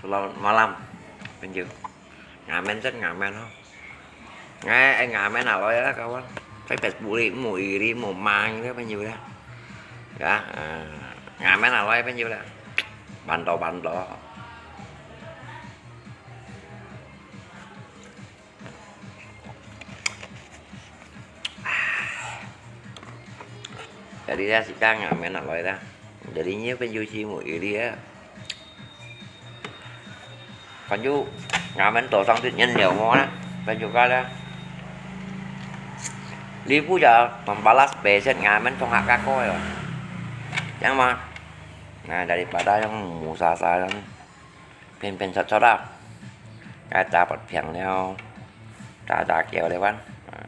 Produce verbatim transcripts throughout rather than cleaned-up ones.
Selamat malam, penyu. Ngamen chat ngamen ho. Ngai, eh, ngamen aloi lah, kawan. Sai Facebook li, mu i li, mu mang li, penyu lah. Ya, eh, ngamen aloi, penyu lah. Bantu, bantu. Jadi ya, sekarang ngamen aloi lah. Jadi nyi penyu si mu i li ya. Penyu ngamen to sang tu nyen liao mo na. Penyu ka lah. Li pu ya, pembalas peset ngamen tong hak ka ko ya. Yang ma. Nah, daripada yang mu sa sa yang. 便便出出啦，該打發平了，打打叫了完。啊。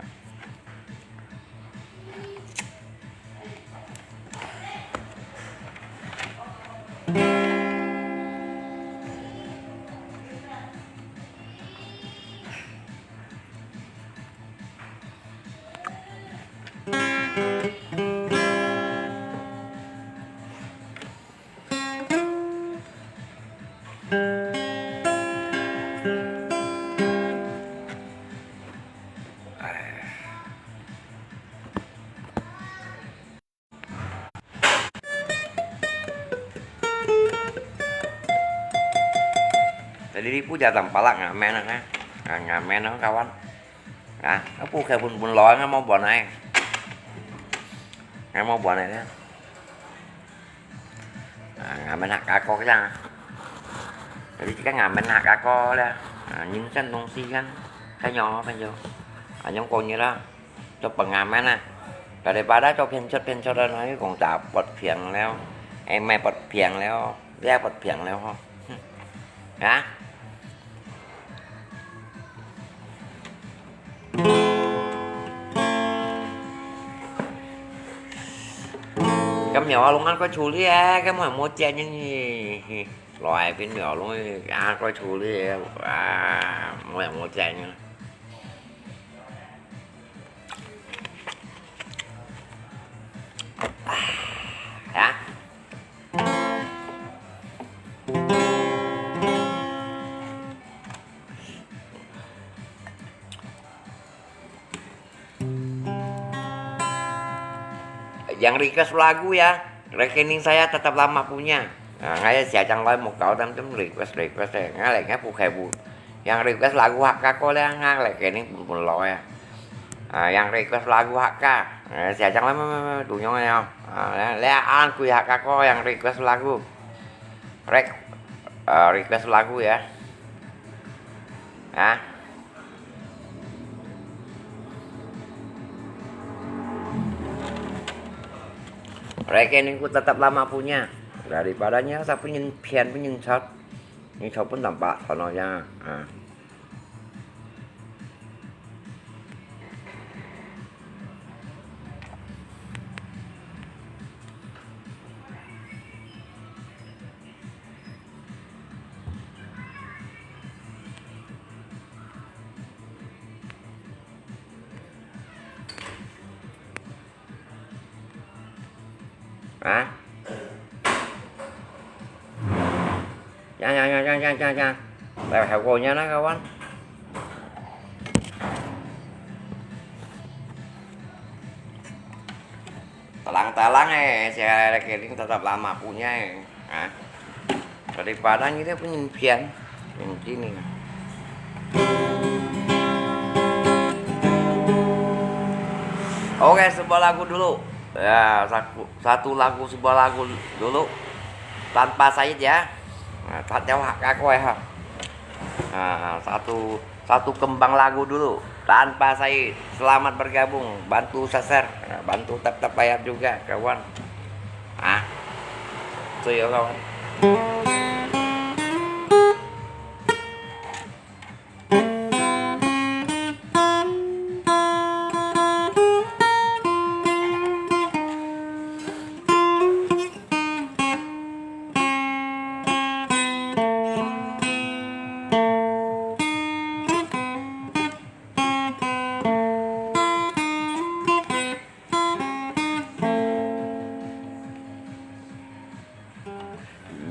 Jadi, di puja tampalak ngamen, ah, ngamen, ah, kawan. Ah, apu khe bun bun loi, ngamau buan ai. Ngamau buan ai, ya. Ah, ngamen hak kako kya. Jadi kita ngamen hak kako lah. Ah, 人生东西 kan. Kaya nyo, kaya nyo. Ah, nyong ko nyi lah. Cho pengamen ah. Daripada cho 便捷便捷 lah, nah, kong ta pot piang leo. Eh, mai pot piang leo. Dia pot piang leo ho. Ha? 今日啊，弄緊個處理啊，根本無見人呢。來邊條弄啊，個處理啊，啊，無人無見人。啊？ Yang request lagu ya, rekening saya tetap lama punya. Nah, ngai siajang loi mau kau tam tam request request eh, ngai lek ngai pu khai pu. Yang request lagu hak ka ko lek ngai rekening pun pun loi ya. Ah, yang request lagu hak ka. Eh, siajang loi mau mau mau tu nyong ya. Ah, lek an kui hak ka ko yang request lagu. Rek, ah, request lagu ya. Ha? Rekeningku tetap lama punya. Daripadanya sa pinyin pian pinyin chat. Ni chat pun tampak sana ya. Ha. Ha? Ya, ya, ya, ya, ya, ya, ya. Lah, heo ko nya na, kawan. Talang-talang eh, saya rekening tetap lama punya eh. Ha? Daripada ini punya impian, yang sini. Oke, sebuah lagu dulu. Ya, satu, satu lagu, sebuah lagu dulu. Tanpa Said ya. Nah, tak jauh kak kau ha. Ah, satu satu kembang lagu dulu. Tanpa Said, selamat bergabung, bantu share, nah, bantu tap-tap layar juga, kawan. Ah, 加油 kawan.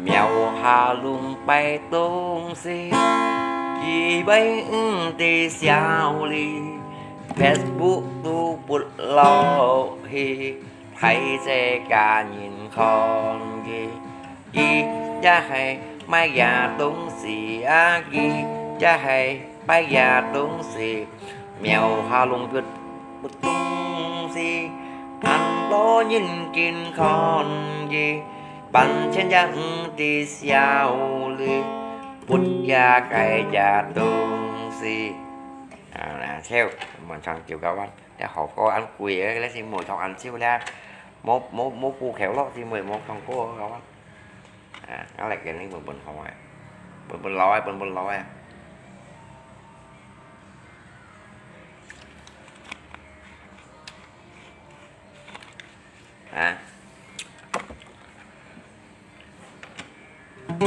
廟下攏拜東西，佢會毋知少哩，Facebook都發落去，大濟家人看佢。佢也係賣這東西啊，佢也係賣這東西，廟下攏發發東西，恁多人緊看佢。 半錢也毋知少哩，發這个這東西。啊，那笑，無唱就搞啊，這好歌恁貴个，這是無唱恁少咧，無無無顧口咯，姊妹無唱歌搞啊。啊，𠊎來給你分分好啊，分分老啊，分分老啊。 啊。地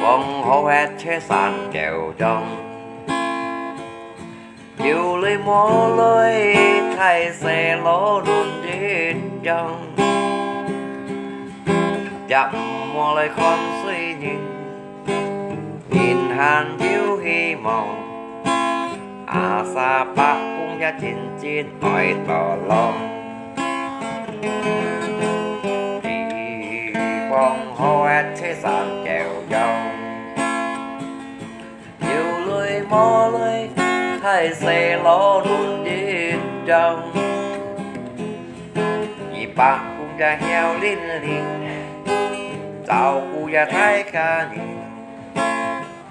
方好个切山狗種。 有來無來，大細老嫩一樣，也毋好來看衰人，人還有希望，阿三伯公也真真愛到老。地方好个切山狗樣。 有來無來，大細老嫩一樣。阿三伯公也曉伶俐，照顧這大家人，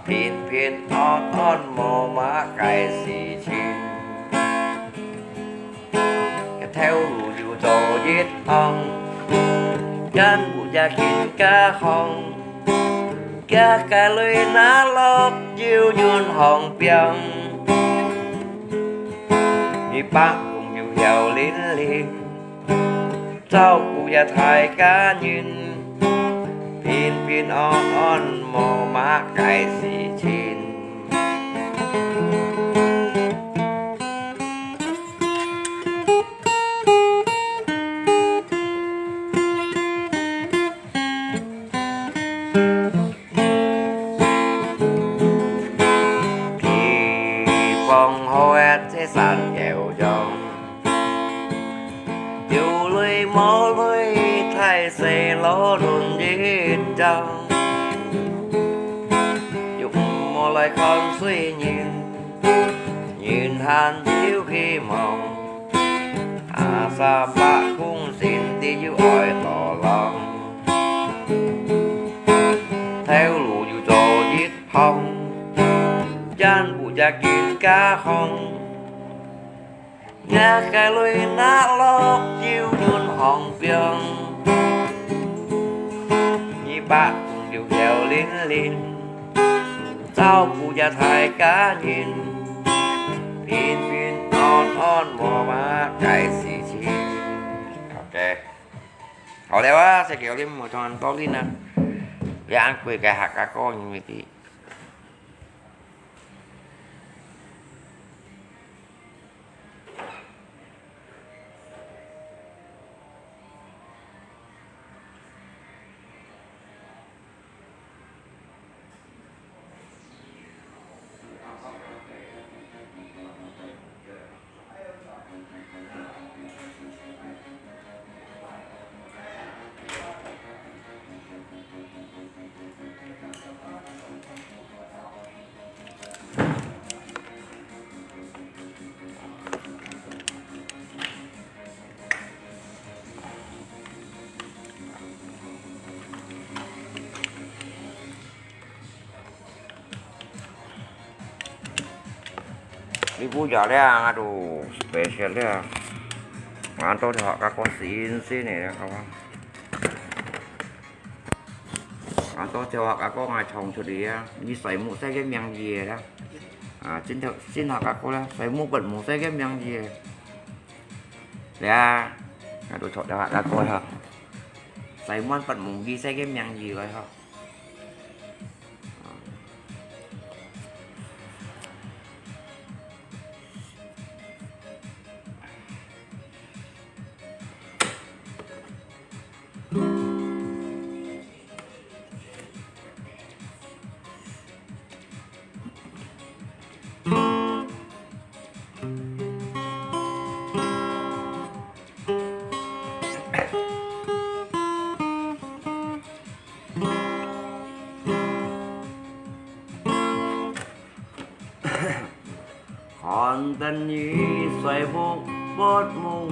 平平安安無麼个事情。 頭路有做一項，間屋也緊加項，這个鐳拿落有銀行匾。阿三伯公又曉伶俐，照顧這大家人，平平安安無麼个事情。 地方好个切山狗樣，有來無來，大細老嫩一樣，又毋好來看衰人。 人還有希望，阿三伯公心底有愛到老。頭路有做一項，間屋也緊加項，這个鐳拿落有銀行匾。阿三伯公又曉伶俐， 照顧這大家人，平平安安無麼个事情。OK，好了啊，這个你莫唱到這呢，你恁貴个客家歌，你會記。你不要了，俺都special了。俺都好，俺个新鲜的，好吧？俺都就好，俺个俺唱出来啊！你睡目晒个名字啦，啊，真好，真好，俺个啦，睡目不目晒个名字。来啊，俺都唱了，俺个哈，睡目不目个晒个名字来哈。 看等你睡目不目，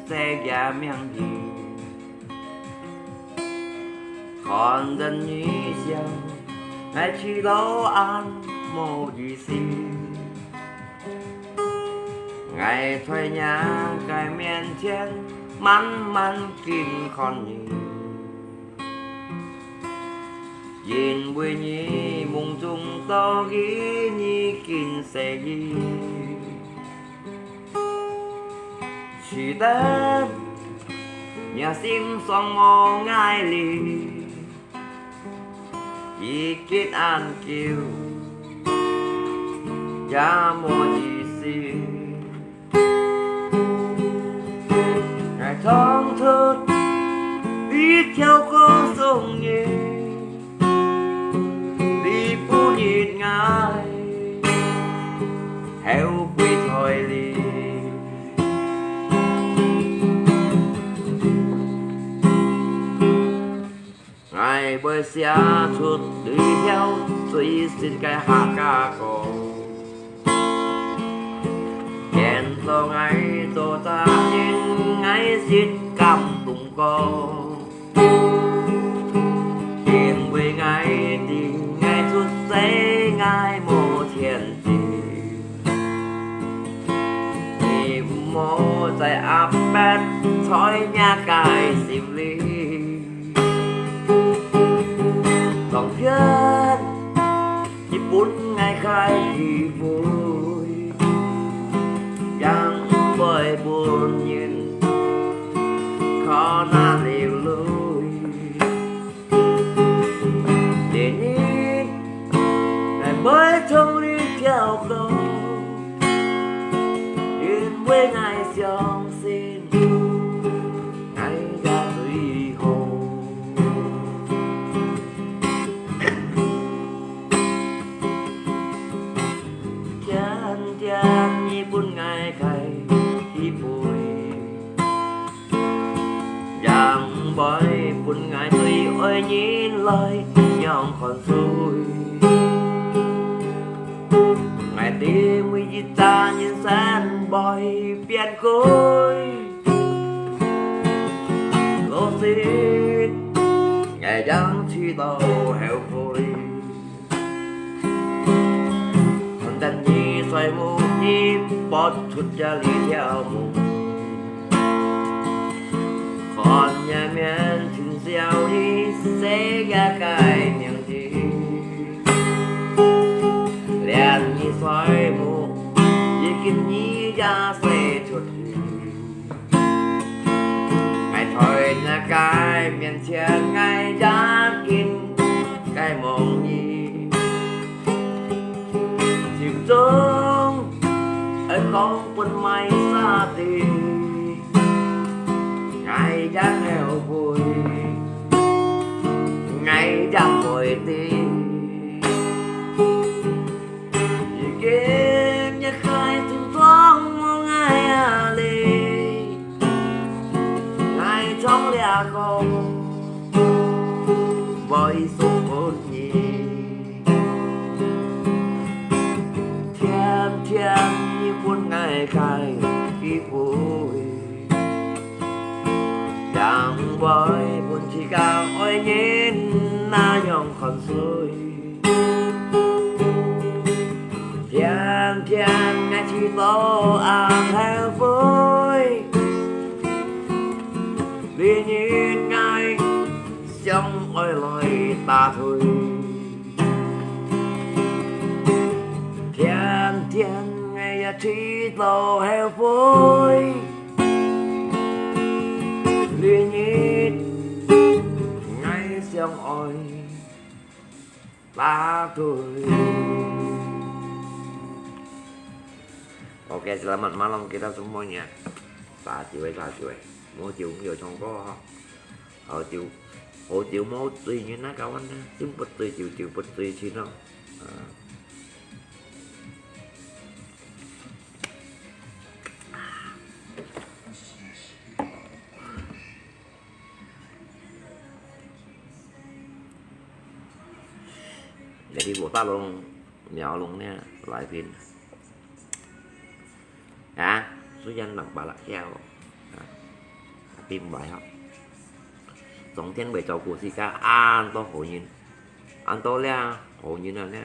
世界名字。看等你想，爱去到俺无意思。爱在人个面前慢慢近看你。 因为你梦中到个你今世里，使得你心上无爱哩，已经恁久也无意思。 𠊎唱出這條歌送你，你不應該後悔在你。 𠊎會寫出這條最新个客家歌，見到𠊎做隻人，𠊎實感動過。因為𠊎知𠊎出世𠊎無天職，你毋好再壓迫在若个心裡。 當然，你分𠊎个機會，也毋會分人看啊流淚。第二，𠊎會唱這條歌，因為𠊎相信 𠊎也最好。天天你分𠊎个機會，也毋會分𠊎對愛人來仰看衰。 𠊎知每一隻人生會變改，可惜𠊎也知道後悔。看等你睡目，你發出這一條夢，看若面前笑你世界个名字。 連你睡目，已經你也睡出去。𠊎在若个面前，𠊎也緊个望你。心中愛講分麼儕知，𠊎也後悔，𠊎也會知。 已經一開心當無愛啊哩，𠊎唱這歌會送分你。天天你分𠊎个機會， 也毋會分自家愛人那樣看衰。天天天𠊎試著恁後悔，這日𠊎想愛來打退。天天𠊎也試著後悔，這日𠊎想愛 Bagus. Oke, selamat malam kita semuanya. Saat-saat, saat-saat. Mau jauh, jauh congko, ha. Hau jauh, hau jauh mau cuy nyen na kawan na. Sing pet cuy, jauh, jauh pet cuy cina. Ha. Jadi Botah Long, Miao Long nia, Lai Pin. Ha, suyan nang palak siau. Ha, tapi mbai ha. Song Thiên會照顧自家，恁多好人，恁多了好人啊呢，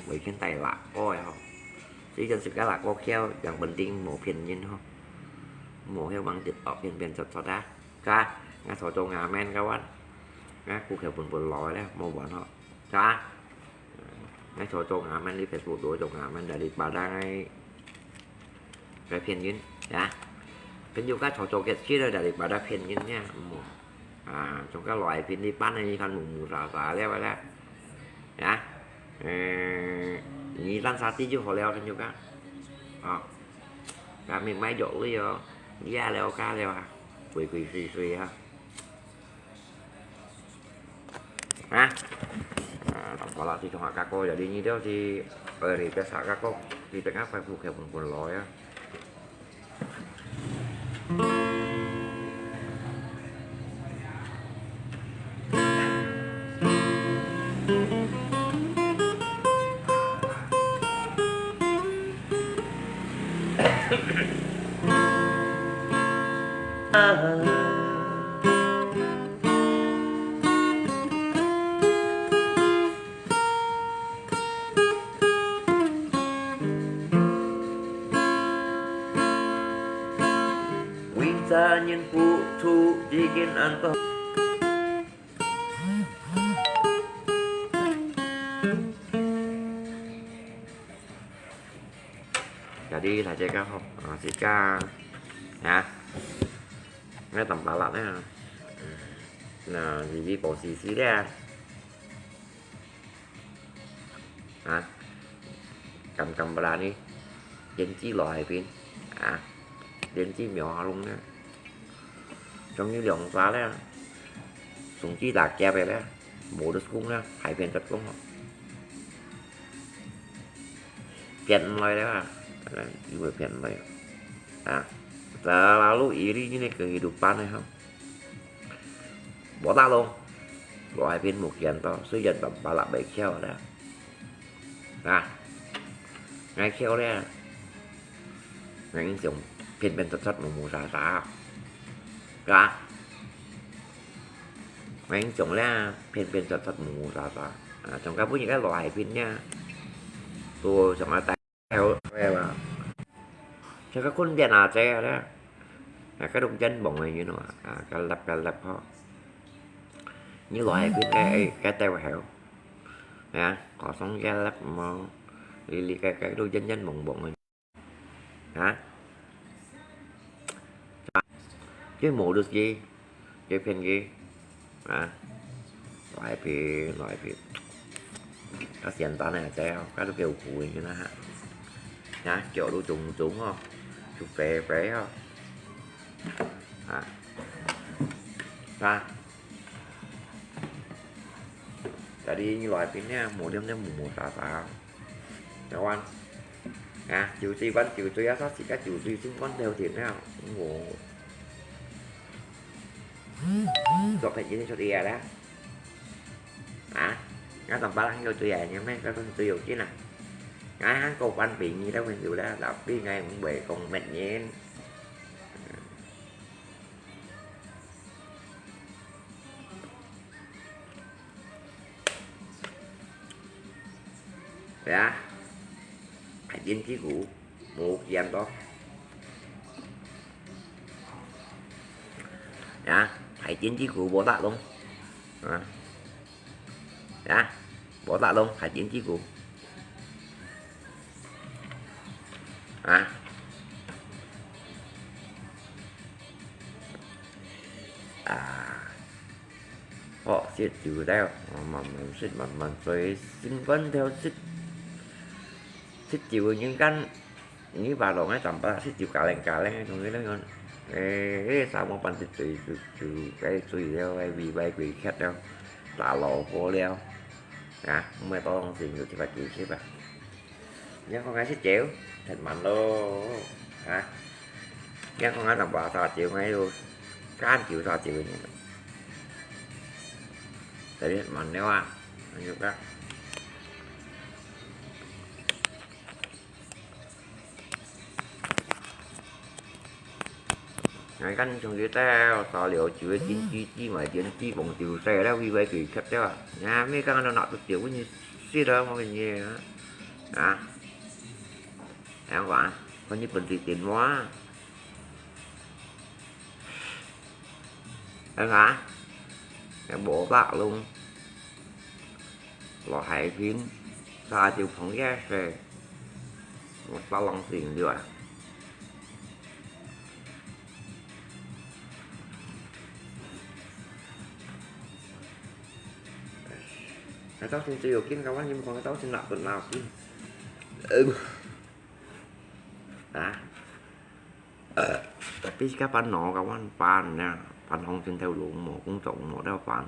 會牽帶拉哥呀吼。所以講自家拉哥巧，yang penting無騙人吼，無曉往直惡騙騙出出啊。 Ka, ngah soco ngamen kawan. Ngah ku khe pun pun loi le, mo buan ho. Ka, ngah soco ngamen di Facebook tu soco ngamen daripada ngai, ngai phiền nhân, ya. Phiền juga soco kiet sih daripada phiền nhân ya, mo. À, chúng ta loại phiền đi bán này còn mù mù sa sa le vậy đó. Ya. Ê, nhí tan sa tí chứ hồ leo phiền juga. Ờ. Ka mi mai jok lui yo. Ya leo ka leo ha. Kui kui sui sui ha. Ha? À, tổng có là thì trong các cô giờ đi như đó thì, ờ, thì cái xã các cô thì phải ngáp phải phục hiệp quần quần lối á. 為啥人付出已經恁多。 Jadi, saja kah, ah, sika, ya. Ngai tam lalat ya. Nah, jadi posisi dia. Ha, kam-kam berani. Yan ci lo hai pin. Ha, yan ci myo harung ne. Trong như lòng xa le. Sung ci ta kia pe le. Modus kung le. Hai pin tet kung. Pian lai le. Ibu pian lai. Ha, selalu iri ini kehidupan ya. Botah Long, lo hai pin mu kian to, suyan tam palak bai khiau da. Nah, ngai khiau le, ngai ing siung phiền phiền sat sat mu mu sa sa. Ka, ngai ing siung le phiền phiền sat sat mu mu sa sa. À, trong các bún những cái lo hai pin nha. Tu trong ở tại Theo em à. Theo các khuôn điện à che đó. Là các đồng chân bóng này như nó à, cái lặp cái lặp ho. Như loại cái cái cái teo hẻo. Hả? Có sống cái lặp mà. Lì lì cái cái đôi chân chân bóng bóng này. Hả? Chứ mổ được gì? Cái phiền gì? Hả? Loại phiền, loại phiền. Các tiền toán này sẽ các kiểu cũ như thế hả? Hả? Kiểu đồ trùng trùng không? Chụp phê phê không? Hả? Hả? Jadi nyi lòi pin ne, mù liêm ne mù mù tà tà. Nè wan. Nè, chiu zui wan, chiu zui á, sá xì ká chiu zui xứng wan theo thiệt nè. Mù. Dọc phải yên cho đi à đó. Hả? Ngã tầm ba lăng vô tui à, nhưng mấy cái con tui vô chứ nè. Ngã hăng cô quan bị nhi đó, mình dù đó, đọc đi ngay cũng bị con mệt nhé. Ya. 電子鼓，無見到。啊，大電子鼓無打攏。啊，啊，無打攏，大電子鼓。啊。啊。 好，食酒了，慢慢食，慢慢醉，心肝頭食，食酒个人間，你話落來淡薄食酒加零加零个東西了，誒，誒，啥無辦法醉，酒，酒，該醉了，該胃胃鬼吃了，打老火了，啊，毋係多東西，有這個機會吧。 你講𠊎食酒，忒慢咯，哈？你講𠊎淡薄啉酒，𠊎又敢酒啉酒个人，特別慢了啊，恁樣个。𠊎看上去到，到了就會緊急急買點地方就晒了，以為佢吃掉啊。呀，沒看到拿到酒問你食了，我跟你啊，啊，還要玩，看你本事點哇，還玩，還無打攏。 落海邊，沙就碰一些，我打攏死人了啊。該造成最有劲，該萬一講該造成哪不哪有劲？呃，啊？ 呃，tapi自家煩惱，該款煩惱，煩惱真頭路，無工作，無得煩惱。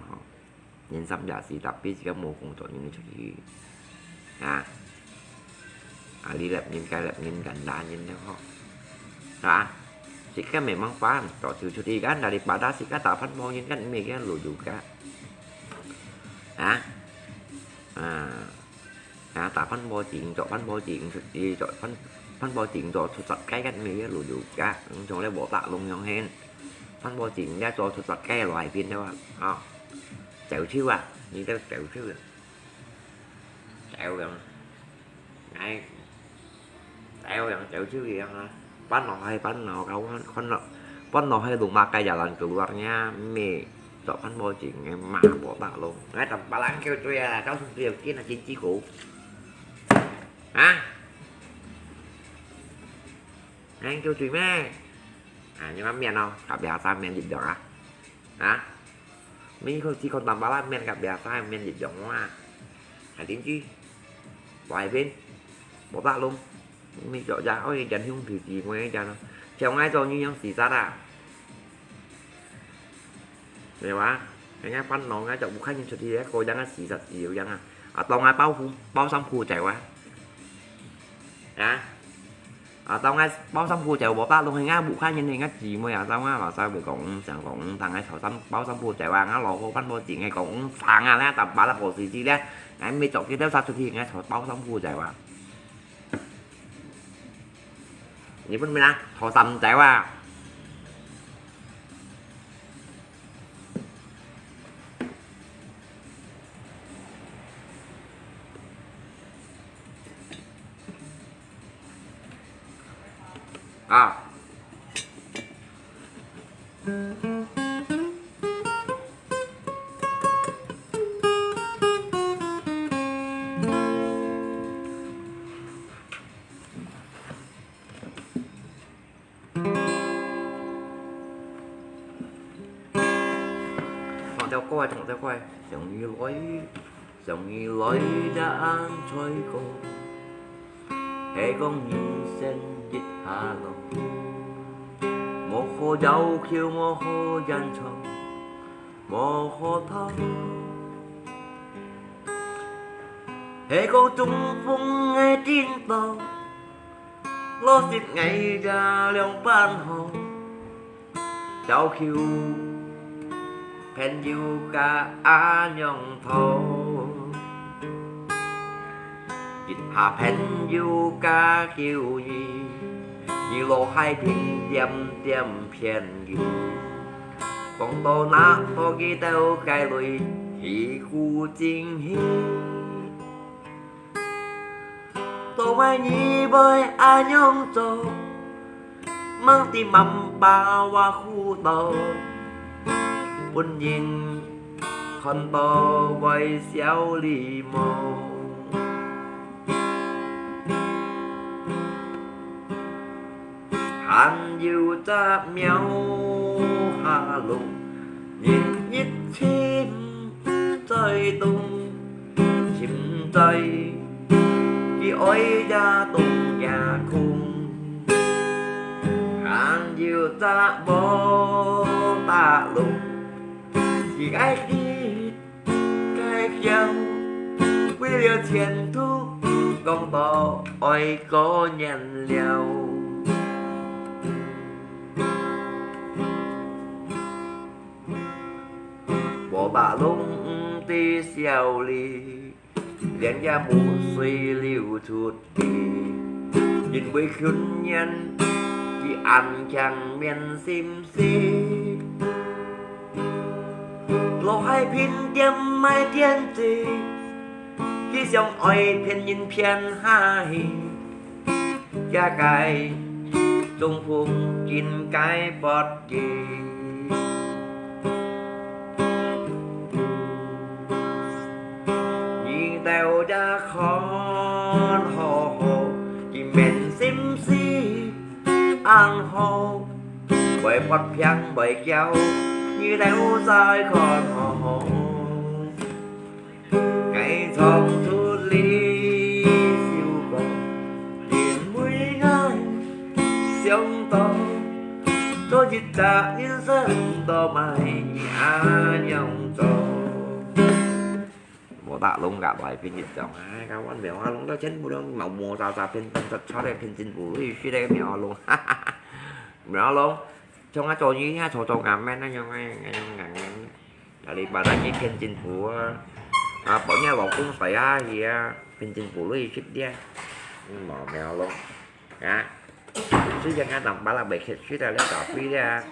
人生也是，tapi自家無工作，人出去，啊，啊，你立人，該立人，簡單人了吼，啊，自家memang煩，到處出去kan，daripada自家打飯無人kan，每個路路个，啊，啊。 啊，打飯無錢，做飯無錢，出去做飯，飯無錢做出殺雞，該乜个路路个，嗯，從來無打攏樣形。飯無錢，也做出殺雞落海邊了啊，啊，走手啊，你都走手啊，走樣，哎，走樣走手樣啊。 Pano hai pano kawan, kono, pano hai rumah kaya jalan keluarnya, mi, sok pan bojing, ma, botak lo. Ngai tam palang kêu tui à, cháu xin kêu kia là chín chín cũ. Hả? Ngai kêu tui mẹ. À, nhưng mà miệng nó, cà bìa ta miệng dịch được à? Hả? Mình không chỉ còn tầm ba lát miệng cà bìa ta miệng dịch được mà. Hãy tin chứ. Vài bên. Botak luôn. Mi chọ ya, ôi, dân hung thử gì ngoài dân. Theo ngay cho như yang xì sát à. Vậy mà, cái ngay pan nó ngay chọ bục khách nhân sự thì đấy, cô yang xì sát gì yang à. À, tao ngay bao khu, bao xăm khu chạy qua. Hả? À, tao ngay bao xăm khu chạy botak luôn, ngay bục khách nhân này ngay chỉ mới à, tao ngay bảo sao bị cổng, chẳng cổng, thằng ngay thảo xăm, bao xăm khu chạy qua, ngay lò hô pan bao chỉ ngay cổng, thằng à, lẽ tao bảo là bộ xì xì đấy. Ngay mi chọ kia theo sát sự thì ngay thảo bao xăm khu chạy qua. 你分明啊，頭三仔哇！啊！ 唱條歌啊，唱條歌啊，想你來，想你來正吹歌，係講人生一下路，無好要求，無好演唱，無好討，係講中風个顛倒。 老實𠊎也兩半好，要求朋友个阿娘討。一下朋友个救你，你落海天點點騙你。講到那多幾兜个淚，起苦精氣。做麼你會恁樣做？吂知滿把話糊塗，分人看到會笑你無？還有隻貓下落，人一尋在東，尋在佢愛也東也空。還有隻無打攏，佢愛去 該曉，為了前途，講到愛過年了。無打攏毋知笑你，連夜無水流出 因為舊年佢恁強面心事，落海騙店賣電子，佢想愛騙人騙下去，這个中風應該發 你兜也看好好，佢面心思恁好，會發病會叫，你兜再看好好。𠊎唱出這首歌，因為𠊎想到，做一隻人生到尾，你恁樣做。無打攏个來賓一種，哎，該阮苗阿龍到全部都毛毛扎扎，騙騙出出來，騙真無類似个苗阿龍，哈哈哈。苗阿龍，像啊做你遐做做硬面啊，樣个，樣硬硬。 阿里巴巴去騙政府啊，啊，幫人老公使下去啊，騙政府利息的，嗯，無苗咯，啊，所以人家當巴拉袂去去的，那搞贵的啊，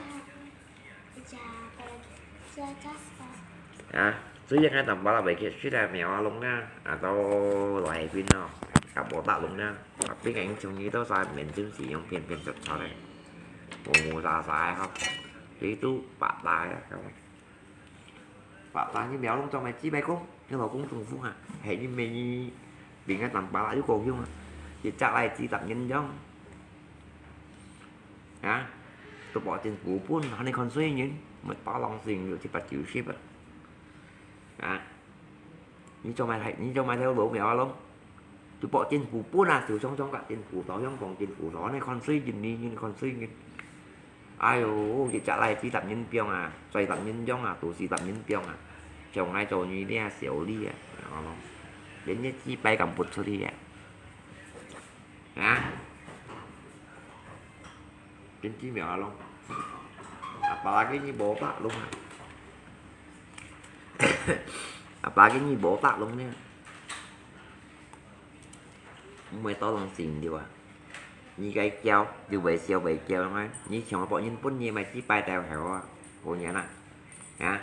啊，所以人家當巴拉袂去去的苗阿龍啊，啊，到來賓咯，啊，無打攏啊，啊，畢竟從你到啥面前是用騙騙出出來，無無啥啥的吼，你都白搭呀， 白搭你苗龍做麼个只白講，你老公中風啊，係因為你另外當巴拉又高興啊，一隻來幾十年樣，啊，都保證股本，還你看衰人，乜打狼性有七八九十啊，啊，你做麼个，你做麼个老苗龍？ 就保證股本啊，就常常甲政府，就香港政府，就安尼看衰人呢，你看衰人。哎喲，一隻來幾十年病啊，幾十年樣啊，都四十年病啊，像愛做你這小利啊，哦，連一支牌敢不出去啊？啊？真奇妙啊咯！啊，巴拉给你無法弄啊！啊，巴拉给你無法弄呢！ 毋會到人心了啊！你該叫，就會笑會叫啊！你像我幫人分你買幾百條猴啊，過年啊，啊！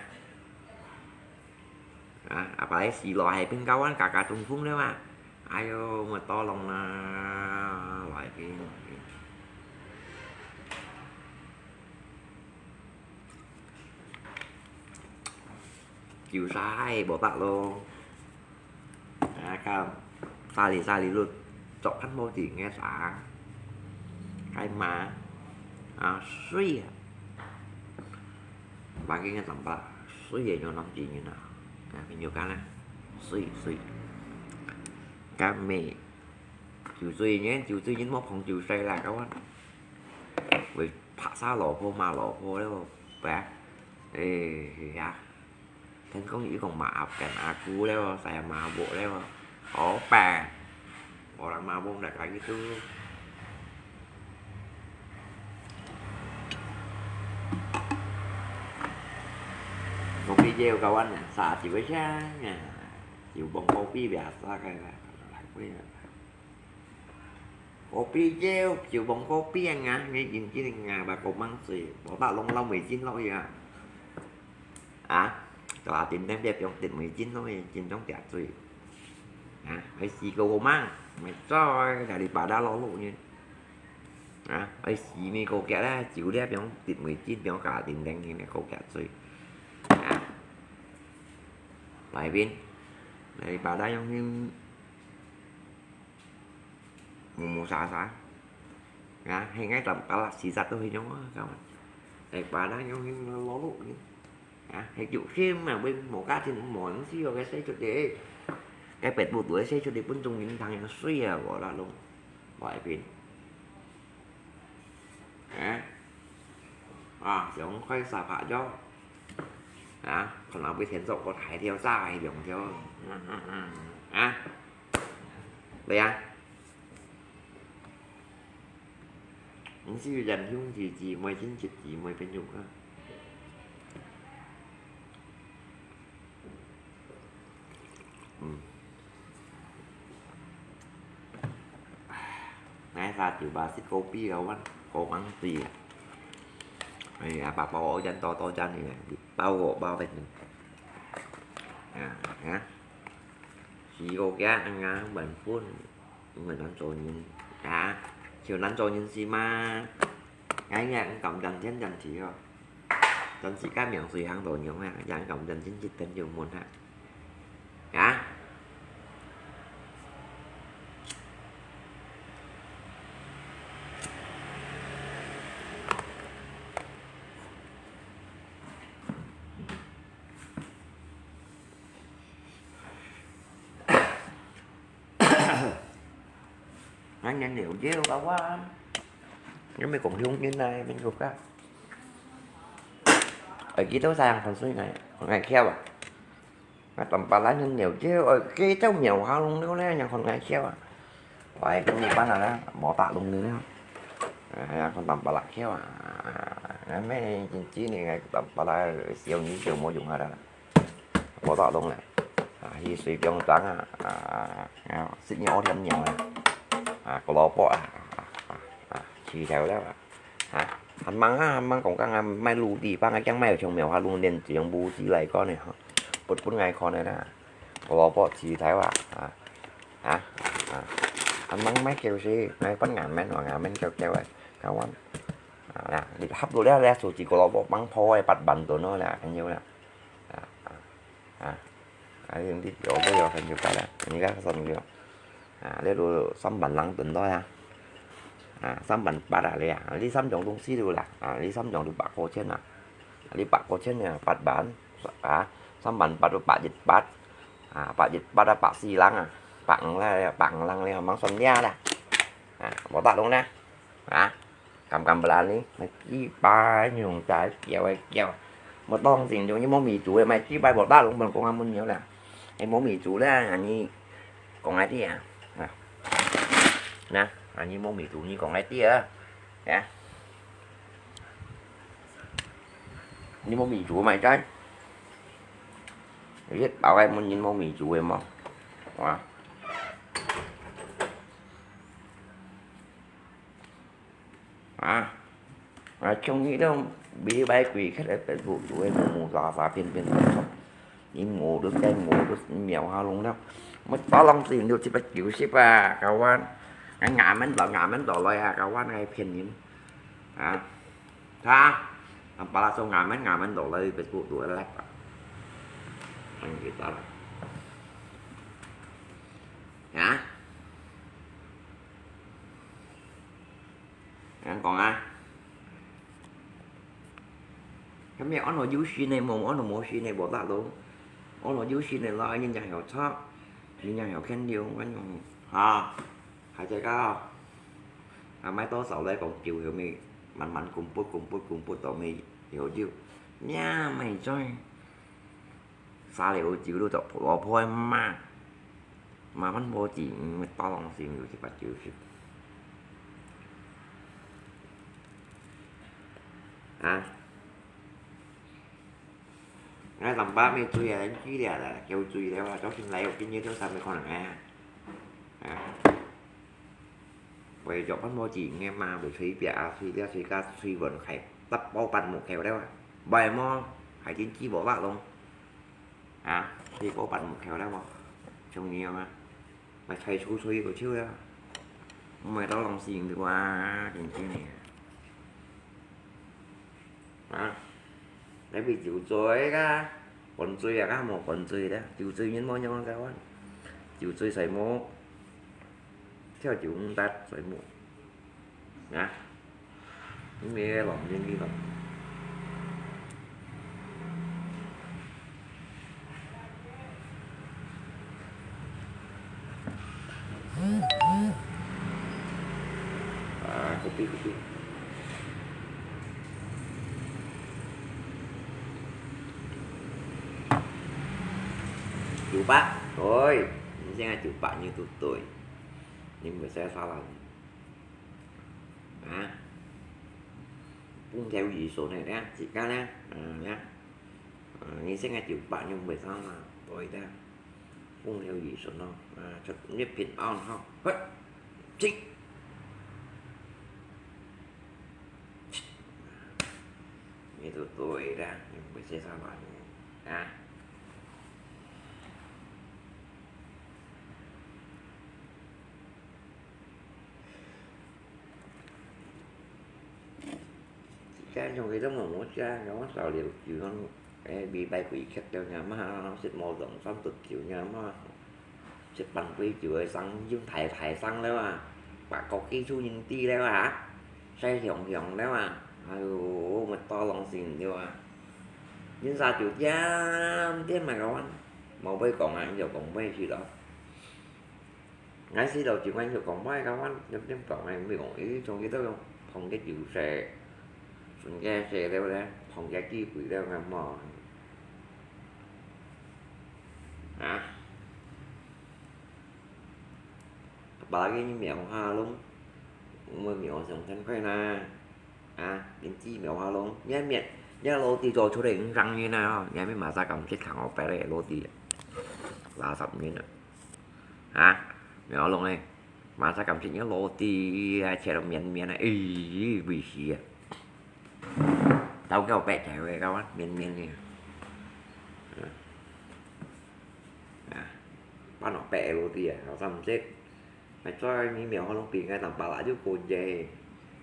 啊，啊，把你死落海邊高啊，嘎嘎中風了啊！哎喲，毋會到人啦，來邊，來邊。 九十無得咯。啊，看，沙里沙里路，做看無定个啥，該嘛，啊，水啊，把个个怎么，水也有能给人啊，啊，朋友讲呢，水水，该没，酒醉人，酒醉人莫碰酒水啦，各位，会拍杀老婆骂老婆了，不，哎呀。 聽講佢講罵阿爸阿姑了，使阿嫲屋了，好白，無人罵屋大家去做。Kopi有kawan啊，啥酒个香啊，酒崩kopi biasa个啦，来贵啊。 Kopi je, chiu bông kopi ngah, ngai in kini ngah ba komang sui. Bông ta long lau mười chín lỗi à. À, cho là tin tem bia piong tin mười chín lỗi, chín trong tiệt sui. À, phải xì cô komang. Mệt rồi, là đi bà đã lo lụ nhỉ. À, ai xí mi cô kia là, chiếu là biếng tịt mười chín, biếng cả tịt đen thì mi cô kia rồi. À, lại bên, là đi bà đã giống như mù mù xà xà. À, hay ngay tầm bà là xí giặt tôi thì nhớ các bạn. Là đi bà đã giống như lo lụ nhỉ. À, hay chịu thêm mà bên một cái thì mỏ nó xí rồi cái xe chuột đi. Cái pet bộ đuổi xe chuột đi, bún trùng nhìn thằng nó suy à, bỏ ra luôn. Bỏ ai bên. À, à, giống khoai xà phả cho. À, còn nó bị thiến dọc có thái theo ra hay đồng theo. À, đấy à. Những gì dành hung gì gì mới chính trực gì mới bên nhục á. Ừ. Nãy giờ chịu bà xích cô pi gạo ăn, cô ăn gì. Ai, à, bà bảo ổ chăn to, to chăn này, bao gỗ bao bên này. À, hả? Xí cô kia ăn ngà bánh phun. Người nón trò nhìn. À, chiều nón trò nhìn gì mà. Nãy giờ ăn cắm dần thiên dần chỉ rồi. Dần chỉ cá miệng suy hàng đồ nhiều ha, giờ ăn cắm dần chính trực tên nhiều muốn ha. Hả? Anh nhân liệu dễ đâu tao quá. Nếu mày cũng không như này, mình cũng cả. Ở kia tao sang phần suy này, phần ngày kia à. Nó tầm bà lá nhân liệu dễ, ở kia tao nhiều hao luôn nữa nè, nhưng phần ngày kia à. Phải cũng như bán là đó, bỏ tạ luôn nữa nè. À, còn tầm bà lá kia à. Nó mới chính chỉ này, tầm bà lá siêu như siêu mua dùng hả đó. Bỏ tỏ đông lẹ. À, hi suy biong trắng à. À, à, xịt nhiều thêm nhiều à. À, có lò bọ à. À, à, à, chi theo đó à. Hả? Ăn măng á, ăn măng cũng căng à, mai lù đi, băng cái căng mai ở trong mèo hả, lù nên chỉ用bù tí lại con này hả. Bột bún ngay con này nè. Có lò bọ chi theo à. À, à, à. Ăn măng mai kêu si, ngay bắn ngà men, ngà men kêu kêu à. Cao ăn. À, nè, đi hấp đồ đấy, đấy, số chỉ có lò bọ măng phô, bắt bắn đồ nó là cái nhiều là. À, à, à. Ai, yung di, yo, yo, yo, kan yung pala. Ini ka, san yung. À, lê lô, sắm bản lăng tuần đó à. À, sắm bản bát à, lê à. Đi sắm chọn đông xí lô là. À, đi sắm chọn được bạc cô trên à. Đi bạc cô trên à, bát bản. À, sắm bản bát, bát dịch bát. À, bát dịch bát à, bát xí lăng à. Bát lăng, bát lăng lê, mang xuân nha là. À, bỏ bát luôn nè. À. Cắm cắm blan đi, mày chỉ bài nhung trái kéo ai kéo. Một tông xin chúng như mô mì chuối, mày chỉ bài bỏ bát luôn, bằng công an muốn nhiều là. Em mô mì chuối là, anh như con ai tiệt à. Nè, anh như mô mì chuối như con ai tiệt à. Nè. Như mô mì chuối mày trái. Biết bảo em muốn nhìn mô mì chuối em không? Wow. À, à, trong những đâu bị bài quỷ khát ở Facebook, tụi em mù tà tà phiên phiên tà tà. Những mù được cái mù được mèo ha lông đó. Mới có lòng tin được thì bắt chịu xếp à, các bạn. Ngã ngã mến đỏ, ngã mến đỏ lại à, các bạn, ngay phiền những. À, tha. Làm bà là sao ngã mến, ngã mến đỏ lại Facebook tụi em lách à. Anh chị ta là. Hả? Anh còn à? Cái mẹ ăn nó dữ xí này, mong ăn nó mô xí này, bỏ lạ luôn. Ăn nó dữ xí này là anh nhà hiểu chắc. Anh nhà hiểu khen điều, anh hả? Hai trái cá. À, mai to sáu lấy còn chiều hiểu mì. Mặn mặn cùng bút, cùng bút, cùng bút tỏ mì. Hiểu chứ? Nha, mày chơi. Xa liu chiu lu chok lò phoi ma. Ma măn vô chỉ mệt to lòng xin liu chỉ bắt chiu xí. À. Ngay tầm ba mươi tuổi à, đánh chi lẹ là kêu tuổi lẹ là cháu xin lấy một cái nhiêu cháu sao mới còn được nghe. À. Vậy cho bắt mua chỉ nghe mà buổi suy bia suy lia suy ca suy vẫn khai tấp bao bắn một khéo đấy à. Bài mò, khai chính chi bỏ bạc luôn. À, thì có bắn một khéo đấy mà. Trông nhiều mà. 吹吹吹个吹啊，毋係到浪死人个啊，真正个。啊，該杯酒醉个，灌醉啊，該無灌醉个，酒醉人無樣个啊，酒醉睡目，跳酒毋得睡目。 啊，你乜亂亂去亂。啊，copy，copy。酒吧，對，你這个酒吧你都對，你毋使耍啦。 啊，風調雨順个咧，自家咧，啊，咧，啊，你現在就把用袂上啦，對个，風調雨順咯，啊，出入平安吼，嘿，起，你都對个，你袂使上班个，啊。 自家用个都無無食，我少了酒，誒，禮拜幾刻就飲嘛，食無當三十酒飲嘛，食半杯酒个生，用大大生了啊，把國際出人知了啊，晒響響了啊，哎喲，乜多東西了啊，人啥酒店店買个完，無會講啊，你就講會去咯。 𠊎試著就𠊎就講，𠊎講，𠊎點點講，𠊎毋會講，咦，從佢兜用捧个酒色，分个色了咧，捧个機會了，𠊎無。啊？把个苗下弄，我苗上天開啦。 啊，點知苗下弄，你面，你老弟做出來五十年啊，你還沒馬上敢食看我白嘞，老弟，二十年了。啊，苗下弄嘞，馬上敢食你老弟啊，切到綿綿的，咦，會死啊！到叫白切喂，搞啊，綿綿的。啊，啊，半老白的老弟啊，老三毋食。 𠊎做你苗下弄比𠊎當巴拉就過耶。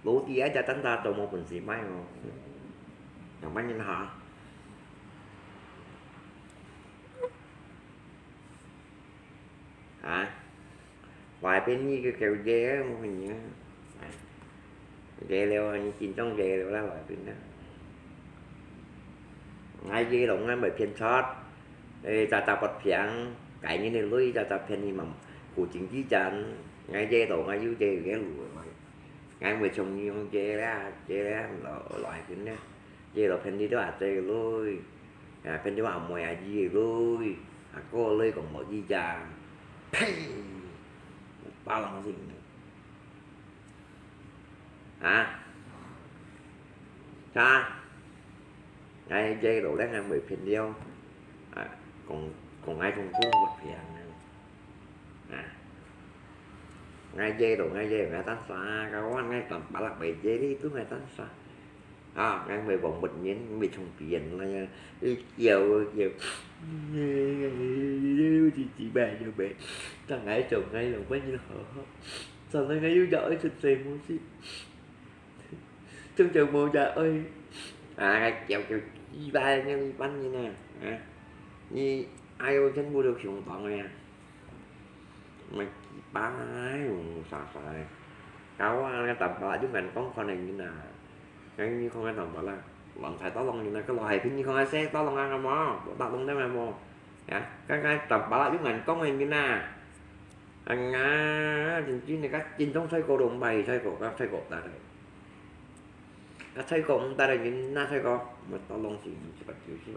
老弟啊，這單打都無本事賣哦。兩萬銀哈。啊？外邊你个狗耶，我跟你講。哎，耶了，你真正耶了啦，外邊啦。𠊎耶了，𠊎毋會騙出。 誒，扎扎發病，該人个鐳扎扎騙你嘛，古井之戰，𠊎這到𠊎有這个路，𠊎會從用這啦，這啦，來來緊啦，這到騙你兜阿姐个鐳，啊，騙你阿妹阿姨个鐳，啊，哥个鐳講無之戰，呸！巴郎性。 啊？啥？𠊎這路咧，𠊎毋會騙了。啊，講，講𠊎從古發病啊。啊，𠊎這路，𠊎這，𠊎單啥，kawan，𠊎當巴拉會這哩，都𠊎單啥。啊，𠊎毋會講別人，毋會從別人來啊。你叫，叫，自己買就買，當𠊎做，𠊎用，別人好好。 昨日𠊎又叫愛出嘴無事，終究無食愛。啊，叫叫雞巴，你一般人啊，啊，你，哎喲，全部都窮光个呀。麼雞巴，哎喲，啥啥个。搞啊，該當巴拉就眼光看个人啊。𠊎你看該當巴拉，旺財到浪人啊，該老海平你看該些到浪啊，無？到浪得無？啊，該該當巴拉就眼光个人啊。 啊，𠊎真正个，該真正細個都毋怕細個，該細個大个。該細個毋大个人，那細個，毋會到浪死，毋識八九十。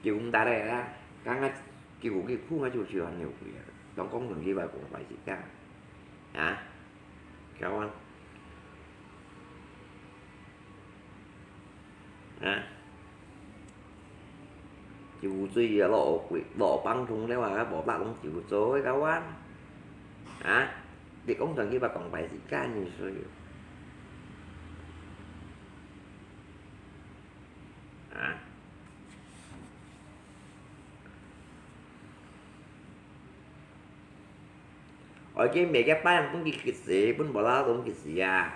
就毋大个啦，剛剛救佢苦，𠊎就喜歡牛皮啊，當講兩句話講壞自家，啊？ Kawan. Ha? Chiu cui ya lo kui, lo pang thung leo ha, bo bak long chiu cui kawan. Ha? Dik ong tang ki ba kong bai si kan ni sui. Ha? 愛該買該包分佢食，分無啦攏佢食啊！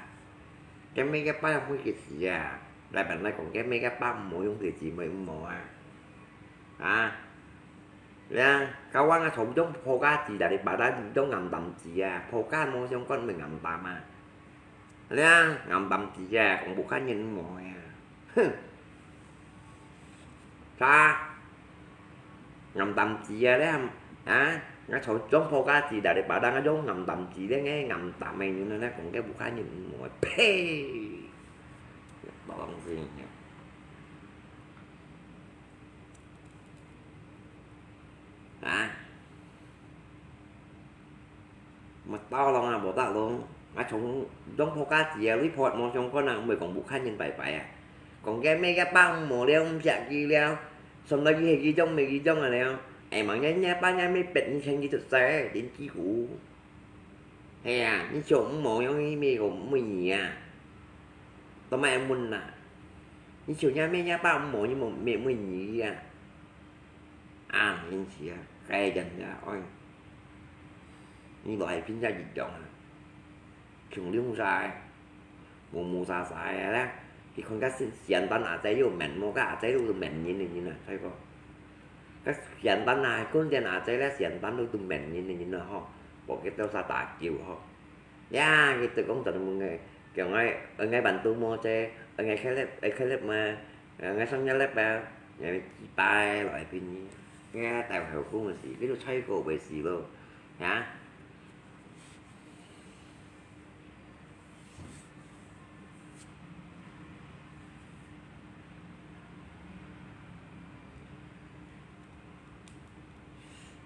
該買該包分佢食啊！來，本來講該買該包毋好用佢食，毋好啊！啊！你啊，教我啊，從中破家子啦，你把他你都暗淡子啊，破家無相干，毋係暗淡啊！你啊，暗淡子啊，講不看人無啊！哼！ 啥？暗淡子啊，你啊，啊，𠊎從中破家子啦，你把人啊用暗淡子咧，暗淡个人啊，講个不看人無，呸！老東西。啊？ 無道理啊，無道理。啊，從中破家子啊，你破無相干啊，毋會講不看人拜拜啊。講个咩个包無了，毋惜佢了，上來佢係佢種，毋係佢種啊了。哎，望人家爸人家逼你錢佢出世，連幾股。係啊，你想毋無樣，你咩个每年啊，都莫問啦。你想人家咩人家爸無，你無咩每年啊。 啊，因此啊，該人啊，哎，你來變成一樣啊，窮溜晒，無無沙沙个咧。佢看个先先單阿姐又面，無个阿姐都面人个人啊，再講。个先單啊，看見阿姐咧，先單都都面人个人啊，吼，無佢兜沙打救吼。 呀，佢就講做麼个，叫𠊎，𠊎辦到麼个，𠊎開粒，𠊎開粒嘛，𠊎生日粒啊，𠊎幾百來分你，𠊎帶回公司，你都吹過袂死咯，呀？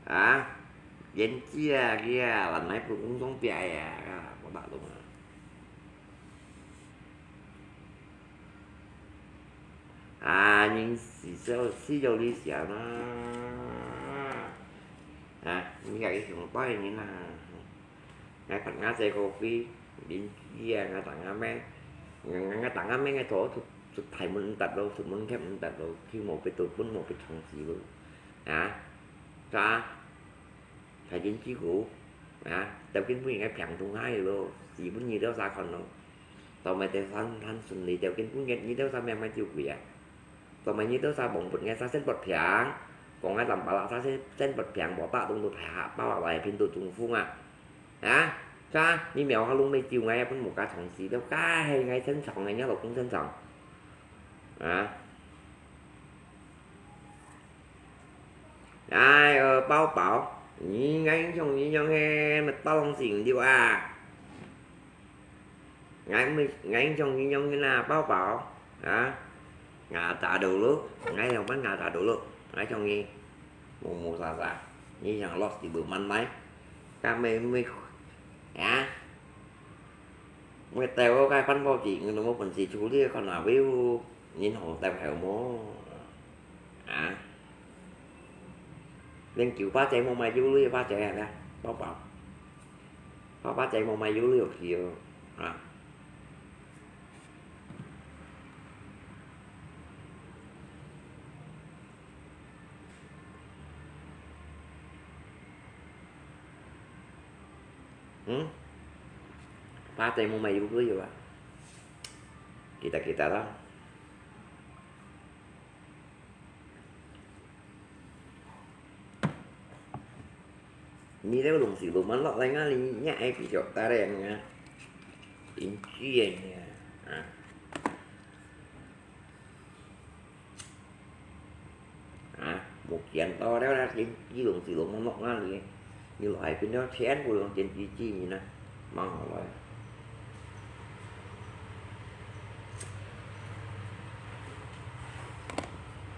啊，胭脂啊，佢啊，還來分工商表演啊，無打動啊。啊，人死咗，死咗你想啊，啊，你也係想拜人啊。 𠊎同𠊎姐過去，鄰居啊，𠊎同𠊎妹，𠊎，𠊎同𠊎妹𠊎坐出，出大門毋得咯，出門口毋得咯，去無必到，本無必從事咯。啊？啥？大鄰居股，啊？條件分人家平東下咯，死分你兜啥看咯。到尾第三攤順利條件分你，你兜啥咩買酒鬼啊？ 做麼你兜儕望不𠊎儕先發病，講𠊎淋巴啦儕先，先發病，無打動到大下包啊，來拼到中風啊！啊？啥？你苗下攏未救𠊎，也分無加重視，都該係𠊎正常个，你老公正常。啊？哎喲，寶寶，你𠊎影響你樣个，乜當心了啊！ 𠊎毋，𠊎像你樣个啦，寶寶，啊？Ngã tà đầu咯，𠊎樣般ngã tà đầu咯，𠊎像你，無無沙沙，你像落地無慢來，該咩咩，啊？Mày tèo cái phân bón gì, người nó muốn gì chú đi, còn là ví dụ, nhìn hồ tèo hẻo mô. À? Nên kiểu ba chế mô mà du lui ba chế hả, ba bảo. Ba ba chế mô mà du lui kiểu. À? Hmm? Ba chế mô mà du lui à? Kita-kita lah. Ni leo lùng xì lùng mắn lọt leng á, li nhẹ ai kì chọc ta đen nga. Tính chuyên nha. À. À, một kiện to đéo đá tính chi lùng xì lùng mắn lọt nga li. Như loại pin đó chén của lùng chén chi chi nhỉ nè. Măng hổ vậy.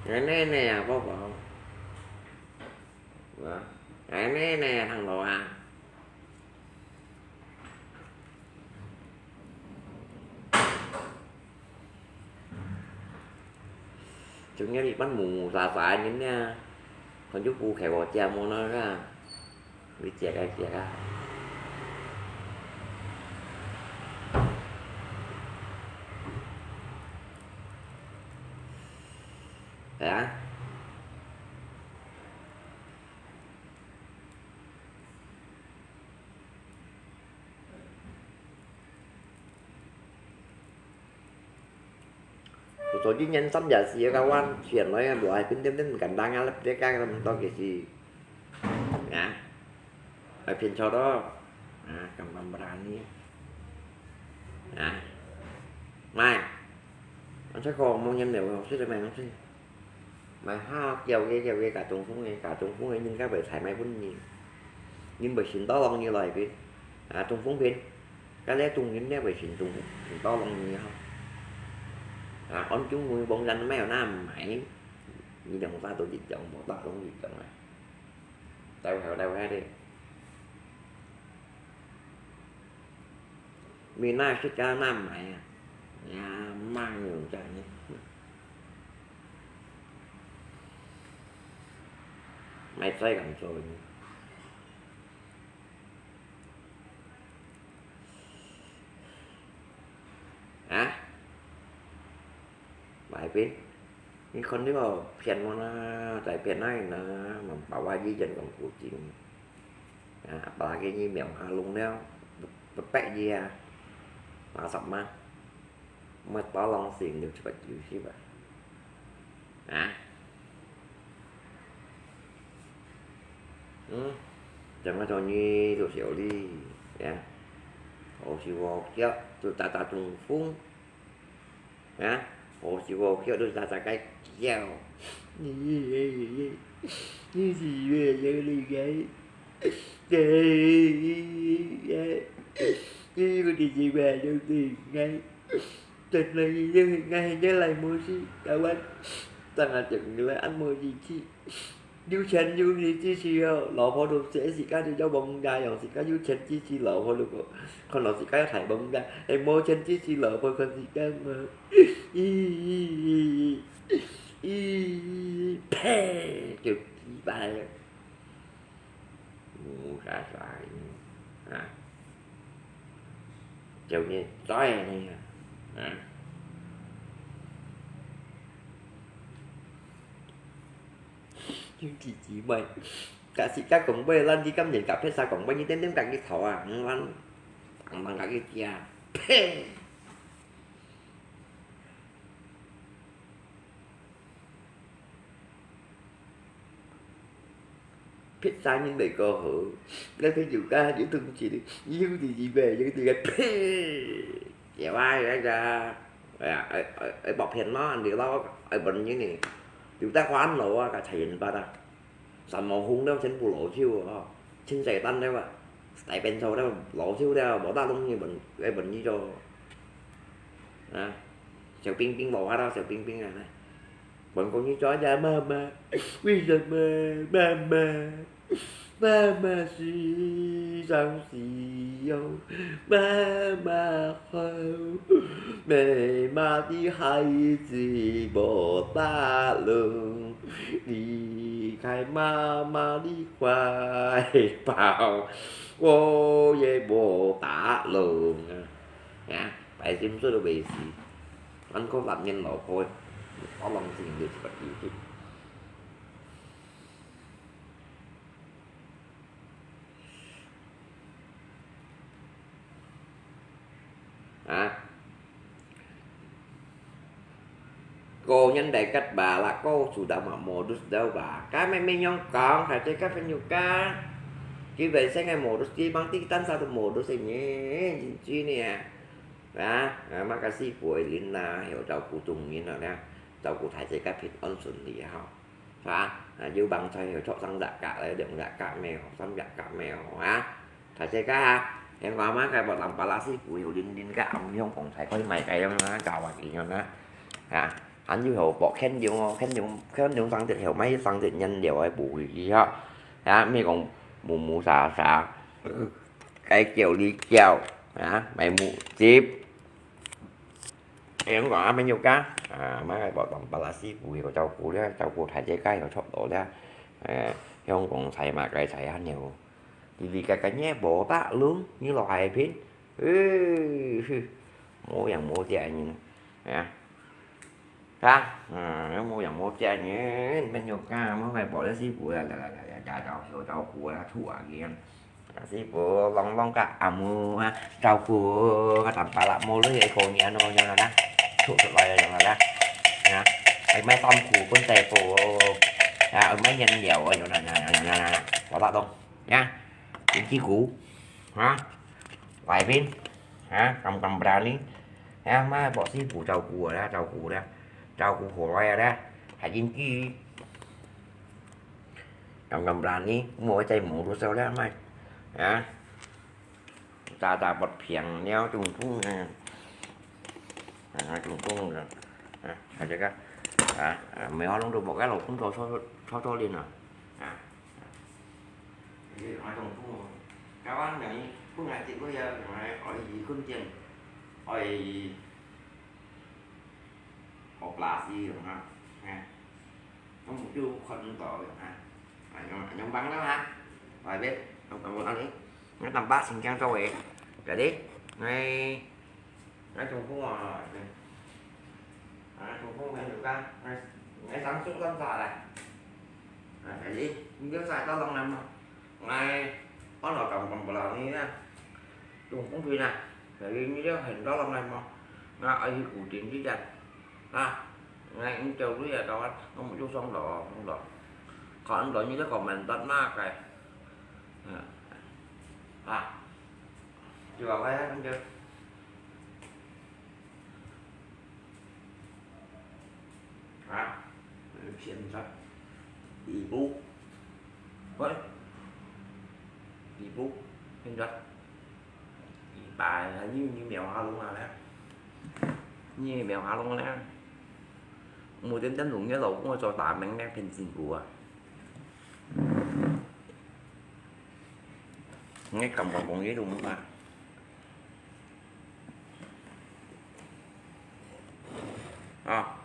Cái này nè, bố bảo. Hả? Cái này nè, thằng đó à. Chúng nhớ đi bắt mù mù xà xà nhìn nha. Còn chú cu khéo bỏ chè mua nó ra. Vì chè cái chè cái. Hả? 做一年三日四个月，錢來啊，無愛分點點簡單啊，這个咁多个事。啊，愛騙錯咯。啊，gampang berani。啊，mai，我才講無人了，我識得買東西。Mai ha，叫个叫个，加中風个，加中風个，人家會採買分你，人會先到望你來个，啊，中風片。 Cái lẽ tung yến nè bởi chính tung, chính to lòng như hông. À, ôn chúng mùi bông rắn mèo nam mày. Như dòng ta tổ dịch dòng, bộ tọa cũng dịch dòng này. Tao heo tao heo đi. Mì na xích cá nam mày à. Nhà mang nhiều chạy nhé. Mày xoay cẳng rồi. Hả? Bài pin. Ni kon ni ko phiền mo na, tai phiền nai na, mà bảoว่ายี่สิบเจ็ดของกูจริง. À, bảo cái như mèo hà lung neo, bật bẹt gì à. Mà sập mà. Mà to lòng xỉn được chụp bật chữ xí bà. Hả? Ừ. Chẳng có trò nhi tụi xỉu đi. Hả? Ổ xì vò kiệu, tụi ta ta trùng phúng. Hả? Ổ xì vò kiệu, tụi ta ta cái kiệu. Như gì vậy, như gì vậy, như gì vậy? Cái, cái, cái, cái gì vậy, như gì vậy? Tết này, như ngày, như lại mua gì, cảวัน. Tăng à, chẳng như lại ăn mua gì chứ. 有錢有力支持哦，老婆都寫時間就有問題，用時間有錢支持老婆，如果看到時間有大問題，係無錢支持老婆，看時間嘛。咦，咦，咦，咦，呸！就幾百了。無啥啥，啊，就你嘴呢，啊。 兄弟姊妹，假使甲講話，咱去感情甲別儕講話，你點點甲佢頭啊，嗯，咱慢慢甲佢食，呸！別儕人袂過好，咱朋友甲你同志，你兄弟姊妹，兄弟个，呸！ Kieu ai ai ja, ai ai ai bok phiền nó ăn điều đó ai bận như này, điều ta khoan lỗ á, cả thầy yên bát á, sắm màu hung đó, chân bu lỗ chiu á, chân chạy tan đó á, tại bên sau đó lỗ chiu đó, bỏ ta lông như bận ai bận như cho, à, Siu Ping Ping lỗ á đó, Siu Ping Ping à này. Bận con như chó da mama, vì sao mà mama, mama xí, sao xí yêu, mama khổ, mẹ mà đi hai chỉ bỏ ta lưng, đi khai mama đi khoai bao, cô ye bỏ ta lưng. Nha, phải tìm số đồ bề xí. Ăn có làm nhân lỗ khôi, có lòng gì được thì bật YouTube. Hả? Cô nhắn đại cách bà là cô chủ động mà modus đâu bà. Cái mẹ mẹ nhong con phải chơi các phần nhục ca. Chỉ về sẽ ngày modus chỉ bằng tí tan sao tụi modus sẽ nhé. Chính chứ nè. Hả? À, mà cái sĩ buổi lính là hiểu cháu cụ tùng như nào nè. Cháu cụ thái chế các phiền ân xuân đi hả? Hả? À, dù bằng thầy hiểu chọn sang dạ cả đấy, đừng dạ cả mèo, sắm dạ cả mèo, hả? Thầy sẽ cá hả? Em có má cái bộ lòng bà lá sĩ phủ hiểu linh linh cái âm hông cũng thầy có mày cái âm nó chào bà kỳ nhau đó. Hả? Anh dù hiểu bộ khen dùng, khen dùng, khen dùng sang tiệt hiểu mấy sang tiệt nhân điều ấy bù gì hả? Hả? Mấy con mù mù xà xà. Cái kiểu đi kiểu. Hả? Mày mù chip. Em có mấy nhiêu cá? À, má cái bộ lòng bà lá sĩ phủ hiểu cháu cụ đó, cháu cụ thầy chế cái hiểu chọn đồ đó. À, hông cũng thầy mà cái thầy ăn nhiều. Vì vì cái cái nhé bố ta lúng như lo hài phiến. Ừ, hư. Mô yang mô tia nhìn. Hả? Hả? À, nó mô yang mô tia nhìn. Bên nhau ca mô phải bỏ ra xí bùa là là là là là là rau sổ rau cua là thua kìa. Là xí bùa long long cả à mô ha. Rau cua cái tầm bà lạ mô lưới cái cô nhẹ nó bao nhiêu là đó. Thua thua bao nhiêu là đó. 啊，愛買衫褲分底褲，啊，愛買原料，哎喲，那那那那那，我打到，呀，金雞骨，啊，外面，啊，敢敢 berani，啊，買博士傅照顧啦，照顧啦，照顧好來啦，還金雞，敢敢 berani，我再摸多少啦，買，啊。 打打發平了，中风啊，啊，中风了，啊，啊，這個，啊，啊，沒有弄到莫該老公頭操操操練啊，啊，啊，這個中風哦，台灣人本來這個呀，愛愛訓練，愛 operasi 用哈，哎，我們就看到用哈，啊，用用幫了哈，外面，用用用你，你等把新疆做的，jadi，你你中風啊，啊，中風沒有干，你你上手上啥來，啊，jadi，你就晒到冷了嘛。 𠊎安到當當不老呢，中風病啊，所以你就很多人來嘛，𠊎愛去固定一下，啊，𠊎你走路也到啊，我們就上樓，上樓，看到你就講蠻多那個，嗯，啊，就話我那個。 啊，騙人，醫保，喂，醫保，騙人，醫保，你你苗下弄啊咧，你苗下弄咧，無點點弄个老公做大名咧，騙政府啊，𠊎感覺講你都毋怕。 啊。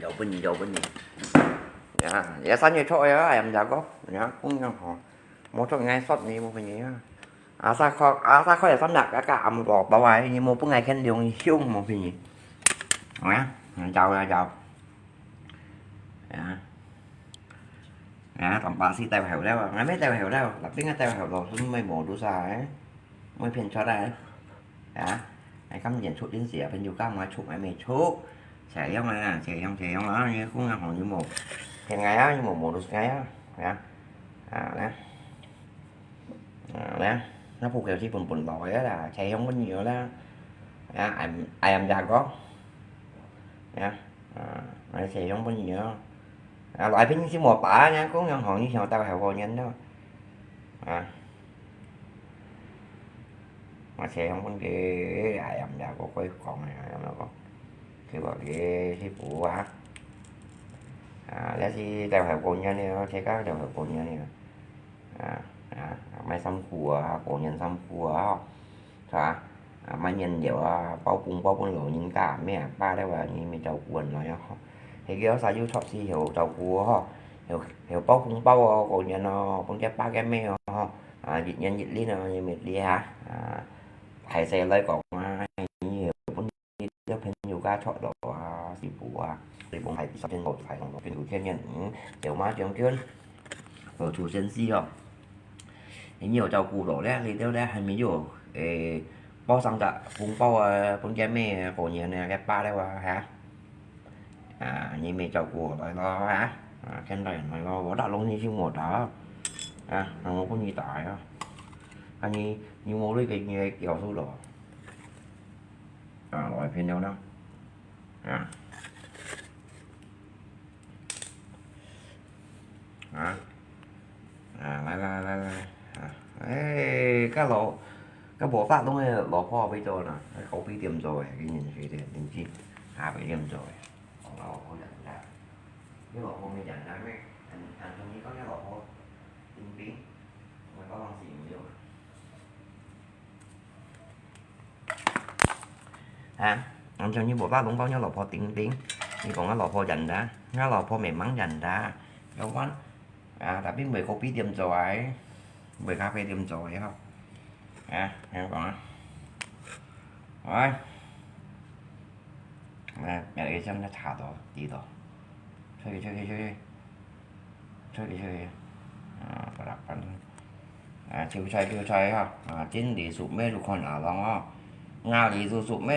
有本事，有本事。呀，也三月初呀，哎呀，毋知講，呀，講樣吼，無出外說你無本事啊。啊，啥可，啊，啥可以三日，啊，个暗落到啊，你無本來肯用用無本事。啊，有啊，有。呀，呀，當巴士帶回來啊，還沒帶回來，那邊个帶回來，是沒無多少哎。 每片出來，啊，哎，今年出點事啊，朋友講我出，還沒出，這樣啊，這樣，這樣啊，你講啊，好，你無，騙𠊎啊，你無，無就係啊，啊，啊，來，啊，來，那不客氣，本本老个啦，這樣本有啦，啊，俺，俺家哥，啊，啊，來，這樣本有，啊，來，平時無把，人家講樣好，你想到還過年了，啊。 我這樣問題，哎呀，毋知過過講啊，毋知講，去過去，去補啊。啊，這係帶回過年了，這個帶回過年了。啊，啊，買衫褲啊，過年衫褲啊，吼，係吧？啊，買原料啊，包紅包分老人家，咩啊，爸了啊，你咪照顧人來啊，吼。 係个，啥有出息，曉照顧吼，曉，曉包紅包哦，過年哦，分个爸个姆哦，吼，啊，一年一輪哦，你明白哈？啊，大細來講啊，你曉分你个朋友家出到啊，師傅啊，師傅還比較好，還好，跟有天然，嗯，有嘛，將軍，有出現事哦。 你有照顧到咧，你兜咧還沒有，誒，包上个紅包啊，分个姆啊，過年啊，个爸了啊，哈？啊，你沒照顧來咯，哈？啊，現在來咯，我打攏你就無打，啊，我分你打呀。啊，你，你無鐳个，你會咬手咯。啊，我騙了呢。啊。 啊，啊，來來來來，啊，誒，該老，該無法弄个老婆會做呢，該咖啡店做个，佢人水个，定知咖啡店做个。哦，好簡單。你老婆沒簡單咩？俺，俺同你講，你老婆生病，我剛剛是有沒有？ 啊，恁樣你無法弄到你老婆定定，你講𠊎老婆人啦，𠊎老婆memang人啦，有關，啊，tapi賣咖啡店做个，賣咖啡店做个吼。啊，聽講啊，喂，來，別个將佢查到，知道，出去，出去，出去，出去，出去，啊，不啦，反正，啊，韭菜，韭菜哈，啊，真理素，美如看阿郎哦，牙里素素，美